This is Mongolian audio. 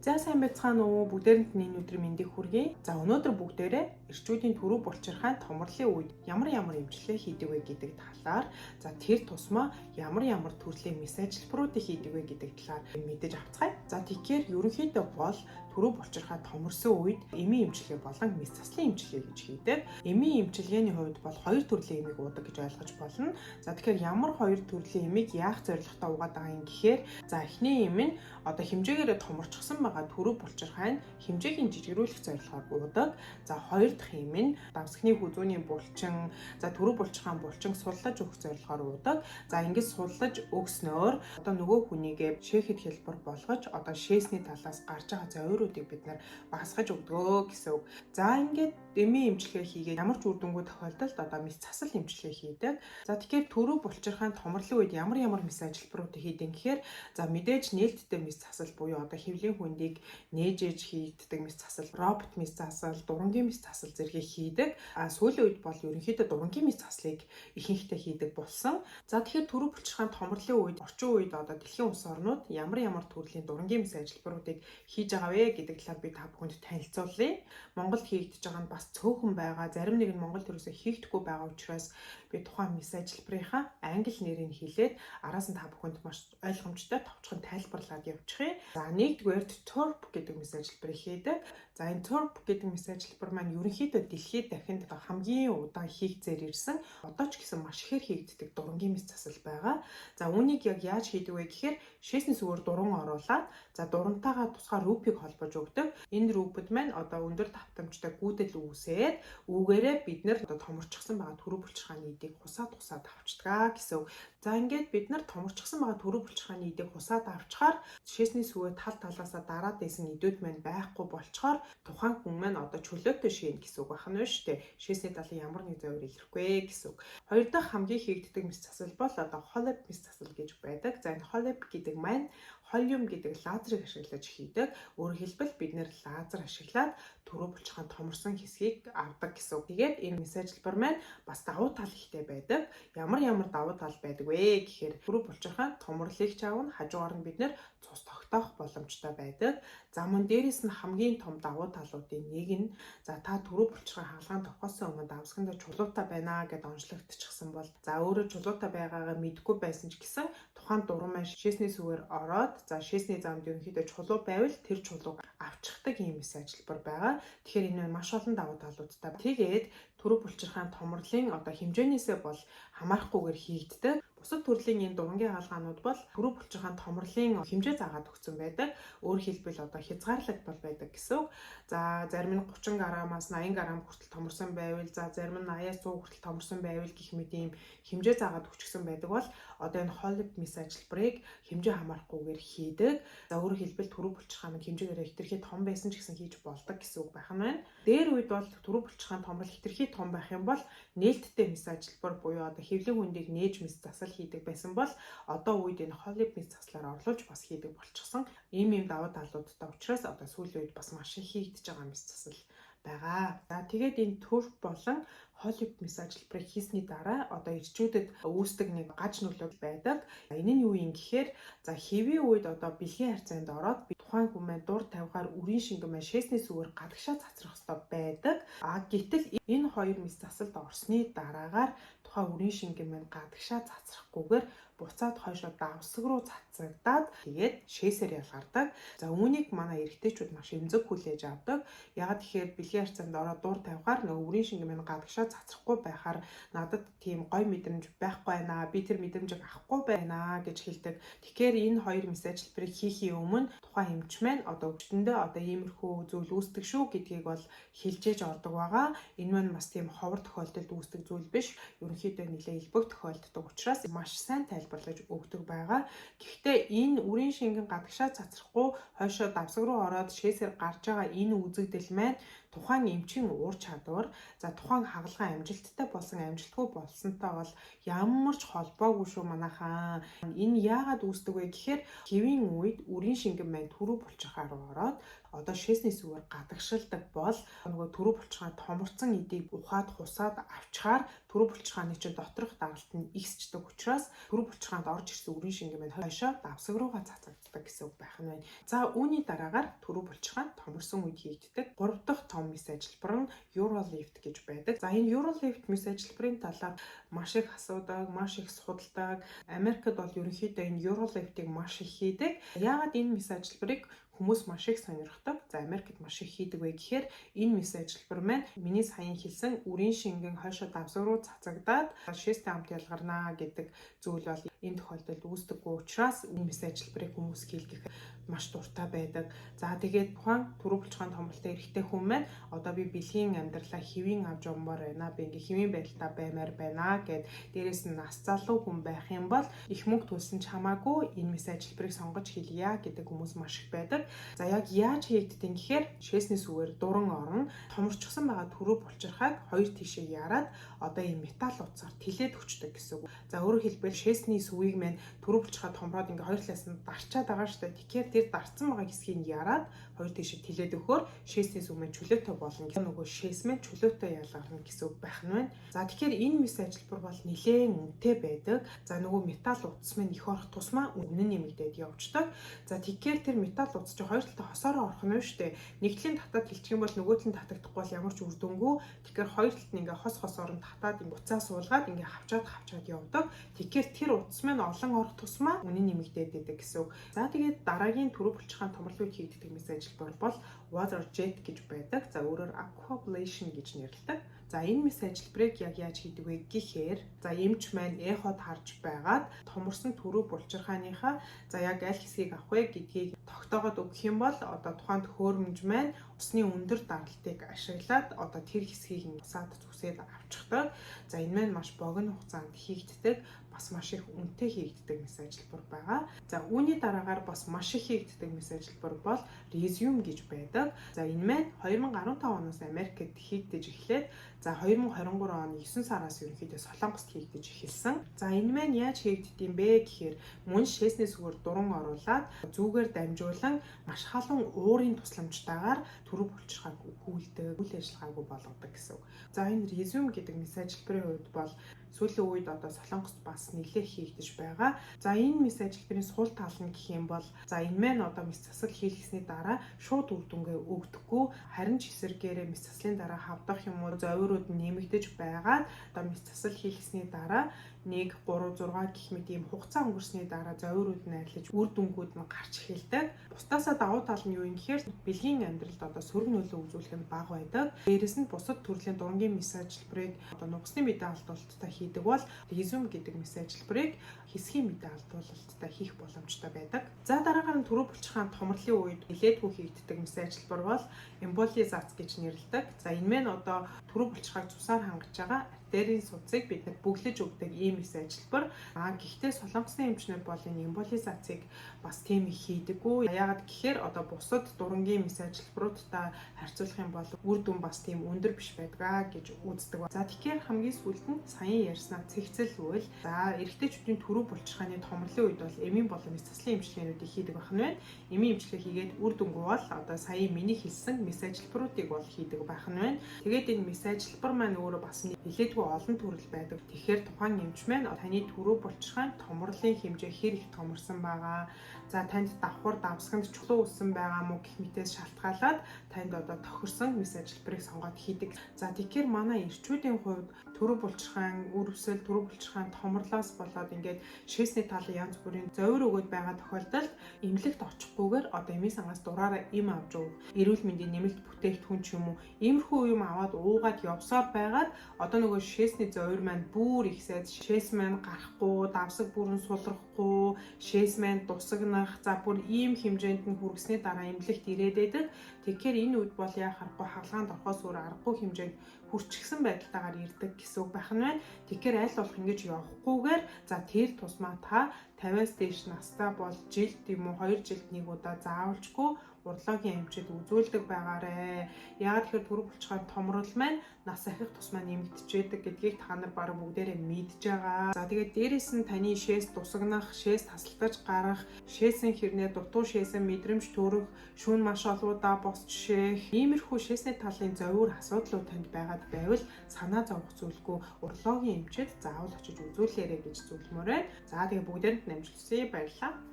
За, сайн байцгаана уу? Бүгдээрэнд нь энэ өдрийн мэндийг хүргэе. За, өнөөдөр бүгдээрээ эрчүүдийн түрүү булчирхайн томрлын үед ямар ямар эмчилгээ хийдэг вэ гэдэг талаар, за, тэр тусмаа ямар ямар төрлийн мэс ажилбаруудыг хийдэг вэ гэдэг талаар мэдэж авцгаая. За, тэгэхээр ерөнхийдөө бол түрүү булчирхай томорсон үед эмийн эмчилгээ болон мэс заслын эмчилгээ гэж хийдэг. Эмийн эмчилгээний хувьд бол хоёр төрлийн эмийг уудаг гэж ойлгож болно. За, тэгэхээр ямар хоёр төрлийн эмийг яах зорилготой уугаад байгаа юм гэхээр, за, эхний эм нь одоо хэмжээгээрээ томорчихсон байгаа түрүү булчирхай нь хэмжээг нь жижигрүүлэх зорилгоор уудаг. За, хоёр дахь эм нь давсгны хүзүүний булчин, за, түрүү булчирхайн булчин суллаж өгөх зорилгоор уудаг. За, ингэж суллаж өгснөөр одоо нөгөө хүнийгээ шээхэд хялбар болгож, одоо шээсний талаас гарч байгаа зовиуруудыг бид нар багасгаж өгдөгөө гэсэн үг. За, ингээд эмийн эмчилгээ хийгээд ямар ч үр дүнгүй тохиолдолд одоо мэс засал эмчилгээ хийдэг. За, тэгэхээр түрүү булчирхайн томрлын үед ямар ямар мэс ажилбаруудыг хийдэг гэхээр, за, мэдээж нээлттэй мэс засал буюу одоо хэвлийн хөндийг нээж ээж хийгддэг мэс засал, робот мэс засал, дурангийн мэс засал зэргийг хийдэг. А сүүлийн үед бол ерөнхийдөө дурангийн мэс заслыг ихэнхдээ хийдэг болсон. За, тэгэхээр түрүү булчирхайн томрлын үед орчин үед одоо дэлхийн улс орнууд ямар ямар төрлийн дурангийн мэс ажилбаруудыг хийж байгаа вэ гэдэг талаар би та бүхэнд танилцуулъя. Монголд хийгдэж байгаа нь бас цөөхөн байгаа. Зарим нэг нь Монголд ерөөсөө хийгдэхгүй байгаа учраас би тухайн мэс ажилбарынхаа англи нэрийг хэлээд араас нь та бүхэнд маш ойлгомжтой товчхон тайлбарлаад явчихъя. За, нэгдүгээрт TURP гэдэг мэс ажилбарыг хийдэг. За, энэ TURP гэдэг мэс ажилбар маань ерөнхийдөө дэлхийд дахинд хамгийн удаан хийгдсээр ирсэн. Одоо ч гэсэн маш ихээр хийгддэг дурангийн мэс засал байгаа. За, үүнийг яг яаж хийдэг вэ гэхээр шээсний сүгээр дуран оруулаад, за, дурантайгаа тусгай рүүпийг холбож өгдөг. Энэ рүүпэд маань одоо өндөр давтамжтай гүйдэл үүсээд үүгээрээ бид нар одоо томорчихсон байгаа түрүү булчирхааны эдийг хусаад хусаад авчдаг гэсэн үг. За, ингээд бид нар томорчихсон байгаа түрүү булчирхааны эдийг хусаад авчхаар шээсний сүгээ тал талаасаа дараад байсан эдүүд маань байхгүй болчхоор тухайн хүн маань одоо чөлөөтэй шээнэ гэсэн үг байна шүү дээ. Шээсний талын ямар нэг зовир илэрхгүй гэсэн үг. Хоёр дахь хамгийн хийгддэг мэс засал бол одоо HoLEP мэс засал гэж байдаг. За, энэ HoLEP гэдэг маань холиум гэдэг лазерыг ашиглаж хийдэг. Өөрөөр хэлбэл бид нар лазер ашиглаад түрүү булчирхайн томорсон хэсгийг авдаг гэсэн үг. Тэгээд энэ мэс ажилбар маань бас давуу тал ихтэй байдаг. Ямар ямар давуу тал байдаг вэ гэхээр түрүү булчирхайн томрлыг ч авна, хажуугаар нь бид нар цус тогтоох боломжтой байдаг. За, мөн дээрэс нь хамгийн том давуу талуудын нэг нь, за, та түрүү булчирхайн хагалгаан тохиосоо өмнө давсгандаа чулуутай байна гэдээ онцлогдчихсан бол, за, өөрөө чулуутай байгаагаа мэдэхгүй байсан ч гэсэн тухайн дуран маань шээсний сүгээр ороод, за, шээсний замд ерөнхийдөө чулуу байвал тэр чулууг авчихдаг ийм мэс ажилбар байгаа. Тэгэхээр энэ маш олон давуу талуудтай. Тэгээд түрүү булчирхайн томрлын одоо хэмжээнээсээ бол хамаарахгүйгээр хийгддэг. Бусад төрлийн энэ дурангийн хагалгаанууд бол түрүү булчирхайн томрлын хэмжээ заагаад өгсөн байдаг. Өөрөөр хэлбэл одоо хязгаарлагдмал байдаг гэсэн үг. За, зарим нь 30 грамаас 80 грамм хүртэл томорсон байвал, за, зарим нь 80-аас 100 хүртэл томорсон байвал гэх мэт ийм хэмжээ заагаад өгчихсөн байдаг бол одоо энэ HoLEP мэс ажилбарыг хэмжээ хамаарахгүйгээр хийдэг. За, өөрөөр хэлбэл түрүү булчирхайн маань хэмжээгээр хэтэрхий том байсан ч гэсэн хийж болдог гэсэн үг байх нь байна. Дээр үед бол түрүү булчирхайн томрол хэтэрхий том байх юм бол нээлттэй мэс ажилбар буюу одоо хэвлийн хөндийг нээж мэс засал хийдэг байсан бол одоо үед энэ HoLEP мэс заслаар орлуулж бас хийдэг болчихсон. Ийм ийм давуу талуудтай учраас одоо сүүлийн үед бас маш их хийгдэж байгаа мэс засал байгаа. За, тэгээд энэ TURP болон HoLEP мэс ажилбарыг хийсний дараа одоо эрчүүдэд үүсдэг нэг гаж нөлөө байдаг. Энэ нь юу юм гэхээр, за, хэвийн үед одоо бэлгийн харьцаанд ороод тухайн хүн маань дур тавихаар үрийн шингэн маань шээсний сүгээр гадагшаа цацрах ёстой байдаг. А гэтэл энэ хоёр мэс засалд орсны дараагаар тухайн үрийн шингэн маань гадагшаа цацрахгүйгээр буцаад хойшоо давсаг руу цацагдаад, тэгээд шээсээр ялгардаг. За, үүнийг манай эрэгтэйчүүд маш эмзэг хүлээж авдаг. Яагаад гэхээр бэлгийн харьцаанд ороод дур тавихаар нөгөө үрийн шингэн маань гадагшаа цацрахгүй байхаар надад тийм гоё мэдрэмж байхгүй байна. Би тэр мэдрэмжийг авахгүй байна гэж хэлдэг. Тэгэхээр энэ хоёр мэс ажилбарыг хийхийн өмнө тухайн эмч маань одоо өвчтөндөө одоо иймэрхүү зүйл үүсдэг шүү гэдгийг бол хэлжээж ордог байгаа. Энэ маань бас тийм ховор тохиолдолд үүсдэг зүйл биш. Ерөнхийдөө нэлээ элбэг тохиолддог учраас маш сайн тайлбарлаж өгдөг байгаа. Гэхдээ энэ үрийн шингэн гадагшаа цацрахгүй хойшоо давсаг руу ороод шээсээр гарч байгаа энэ үзэгдэл маань Тухайн эмчийн ур чадвар, за тухайн хагалгаа амжилттай болсон, амжилтгүй болсонтой бол ямар ч холбоогүй шүү манайхаа. Энэ яагаад үүсдэг вэ гэхээр хэвийн үед үрийн шингэн маань түрүү булчирхай руу ороод одоо шээсний сүгээр гадагшилдаг бол нөгөө түрүү булчирхай томорцсон эдийг ухаад хусаад авчгаар түрүү булчирхааны чинь доторх даралт нь ихсчдэг учраас түрүү булчирхаанд орж ирсэн үрийн шингэн маань хойшоо давсаг руугаа цацагддаг гэсэн үг байх нь байна. За үүний дараагаар түрүү булчирхай томорсон үед хийгддэг 3 дахь том мэс ажилбар нь Urolift гэж байдаг. За энэ Urolift мэс ажилбарын талаар маш их асуудаг, маш их судалдаг. Америкт бол ерөнхийдөө энэ Urolift-ыг маш их хийдэг. Яагаад энэ мэс ажилбарыг хүмүүс маш их сонирхдог. За Америкт маш их хийдэг вэ гэхээр энэ мэс ажилбар маань миний саяхан хэлсэн үрийн шингэн хойшоо давсаг руу цацагдаад шээстэй хамт ялгарнаа гэдэг зүйл бол энэ тохиолдолд үүсдэггүй учраас энэ мэс ажилбарыг хүмүүс хийлгэх маш дуртай байдаг. За тэгээд тухайн түрүү булчирхайн томролтой эрэгтэй хүн маань одоо би бэлгийн амьдралаа хэвийн авч явмаар байна. Би ингээ хэвийн байдалтай баймаар байна гэд дээрэс нь нас залуу хүн байх юм бол их мөнгө төлсөн ч хамаагүй энэ мэс ажилбарыг сонгож хийлье гэдэг хүмүүс маш их байдаг. За яг яаж хийгддэг юм гэхээр шээсний сүгээр дуран орон томорчсон байгаа түрүү булчирхайг хоёр тишээ яраад одоо ийм металл утсаар тэлээд өчдөг гэсэн үг. За өөрөөр хэлбэл шээсний сүвийг маань түрүү булчирхай томроод ингээ хоёр талаас нь дарчаад байгаа шүү дээ. Тэгэхээр тэр дарцсан байгаа хэсгийг яраад хоёр тишээ тэлээд өгөхөөр шээсний сүв маань чөлөөтэй болно. Нөгөө шээс маань чөлөөтэй ялгарна гэсэн үг байх нь байна. За тэгэхээр энэ мэс ажилбар бол нэлээн үнэтэй байдаг. За нөгөө металл утас маань их орох тусмаа үнэ нэмэгдээд явждаг. За тэгэхээр тэр металл утас чинь хоёр талтай хосоороо орох нь шүү дээ. Нэг талын татаад хэлчих юм бол нөгөө талын татагдахгүй бол ямар ч үр дүнгүй. Тэгэхээр хоёр талд нь ингээ хос хосоор нь татаад ингээ уцаа суулгаад ингээ хавчаад хавчаад явдаг. Тэгэхээр тэр утас маань олон орох тусмаа үнэ нэмэгдээд байдаг гэсэн үг. За тэгээд дараагийн түрүү булчирхайн томрлын үед хийгддэг мэс ажилбар бол water jet гэж байдаг. За өөрөөр aquablation гэж нэрлэдэг. За энэ мэс ажилбарыг яг яаж хийдэг вэ гэхээр за эмч маань эход харж байгаад томорсон түрүү булчирхааныхаа за яг аль хэсгийг авах вэ гэдгийг тогтоогоод өгөх юм бол одоо тухайн төхөөрөмж маань усны өндөр даралтыг ашиглаад одоо тэр хэсгийг усаад зүсээд авчихдаг. За энэ маань маш богино хугацаанд хийгддэг, бас маш их үнэтэй хийгддэг мэс ажилбар байгаа. За үүний дараагаар бас маш их хийгддэг мэс ажилбар бол Rezum гэж байдаг. За энэ маань 2015 оноос Америкт хийгдэж эхлээд за 2023 оны 9 сараас ерөнхийдөө Солонгост хийгдэж эхэлсэн. За энэ маань яаж хийгддэг юм бэ гэхээр мөн шээсний сүгээр дуран оруулаад зүүгээр дамжуулан маш халуун уурын тусламжтайгаар түрүү булчирхайг үхүүлдэг, үйл ажиллагаагүй болгодог гэсэн үг. За энэ Rezum гэдэг мэс ажилбарын хувьд бол сүүлийн үед одоо Солонгост бас нэлээх хийгдэж байгаа. За энэ мэс ажилбарын сул тал нь гэх юм бол за энэ маань одоо мэс засал хийлгэсний дараа шууд үр дүнгээ өгдөггүй, харин ч эсэргээрээ мэс заслын дараа хавдах юм уу зовиурууд нь нэмэгдэж байгаад одоо мэс засал хийлгэсний дараа 1 3 6 гэх мэт ийм хугацаа өнгөрсний дараа зовиурууд нь арилж үр дүнгууд нь гарч эхэлдэг. Бусдаасаа давуу тал нь юу юм гэхээр бэлгийн амьдралд одоо сөрөг нөлөө үзүүлэх нь бага байдаг. Дээрэс нь бусад төрлийн дурангийн мэс ажилбарыг одоо нугасны мэдээ алдуулалттай хийдэг бол Rezum гэдэг мэс ажилбарыг хэсгийн мэдээ алдуулалттай хийх боломжтой байдаг. За дараагаар нь түрүү булчирхайн томрлын үед нэлээдгүй хийгддэг мэс ажилбар бол эмболизац гэж нэрлэдэг. За энэ мэн одоо түрүү булчирхайг цусаар хангаж байгаа артерийн судсыг бид нар бөглөж өгдөг ийм мэс ажилбар. Гэхдээ Солонгосын эмчнэр бол энэ эмболизацийг бас тийм их хийдэггүй. Яагаад гэхээр одоо бусад дурангийн мэс ажилбаруудтай харьцуулах юм бол үр дүн бас тийм өндөр биш байдгаа гэж үздэг. За тэгэхээр хамгийн сүүлд нь саяхан ярьснаа цэгцэл үйл. За эрэгтэйчүүдийн түрүү булчирхааны томрлын үед бол эмийн болон мэс заслын эмчилгээнүүдийг хийдэг байх нь байна. Эмийн эмчилгээ хийгээд үр дүнгүй бол одоо сая миний хэлсэн мэс ажилбаруудыг бол хийдэг байх нь байна. Тэгээд энэ мэс ажилбар маань өөрөө бас нэлээдгүй олон төрөл байдаг. Тэгэхээр тухайн эмч маань таны түрүү булчирхайн томрлын хэмжээ хэр их томорсон байгаа. За танд давхар давсганд чулуу өссөн байгаа мó гэх мэтээс шалтгаалаад танд одоо тохирсон мэс ажилбарыг сонгоод хийдэг. За тэгэхээр манай эрчүүдийн хувьд түрүү булчирхайн үрвсэл, түрүү булчирхайн томрлоос болоод ингээд шээсний талын янз бүрийн зовир өгөөд байгаа тохиолдолд эмнэлэгт очихгүйгээр одоо эмийн сангаас дураараа эм авч уух, эрүүл мэндийн нэмэлт бүтээгдэхүүн ч юм уу иймэрхүү юм аваад уугаад явсаар байгаад одоо нөгөө шээсний зовир маань бүр ихсээд шээс маань гарахгүй, давсаг бүрэн сулрахгүй, шээс маань дусагнах, за бүр ийм хэмжээнд нь хүргэсний дараа эмнэлэгт ирээд байдаг. Тэгэхээр энэ үед бол яа харахгүй хагалгаанд орохоос өөр аргагүй хэмжээнд хүрчихсэн байдалтайгаар ирдэг гэсэн үг байх нь байна. Тэгэхээр аль болох ингэж явахгүйгээр за тэр тусмаа та 50-аас дээш настай бол жилд юм уу 2 жилд нэг удаа заавалчгүй урологийн эмчид үзүүлдэг байгаарэ. Яагаад тэгэхээр төрөг булчирхайн томрол маань нас ахих тусмаа нэмэгдчихэдэг гэдгийг та нар бараг бүгдээрээ мэдж байгаа. За, тэгээд дээрэс нь таны шээс дусагнах, шээс тасалтаж гарах, шээсэн хэрнээ дутуу шээсэн мэдрэмж төрөх, шөнө маш олуудаа босч шээх, иймэрхүү шээсний талын зовиур асуудлууд танд байгаад байвал санаа зовох зүйлгүй, урологийн эмчид заавал очиж үзүүлээрэй гэж зөвлөмөөр байна. За, тэгээд бүгдээрэнд амжилт хүсье. Баярлалаа.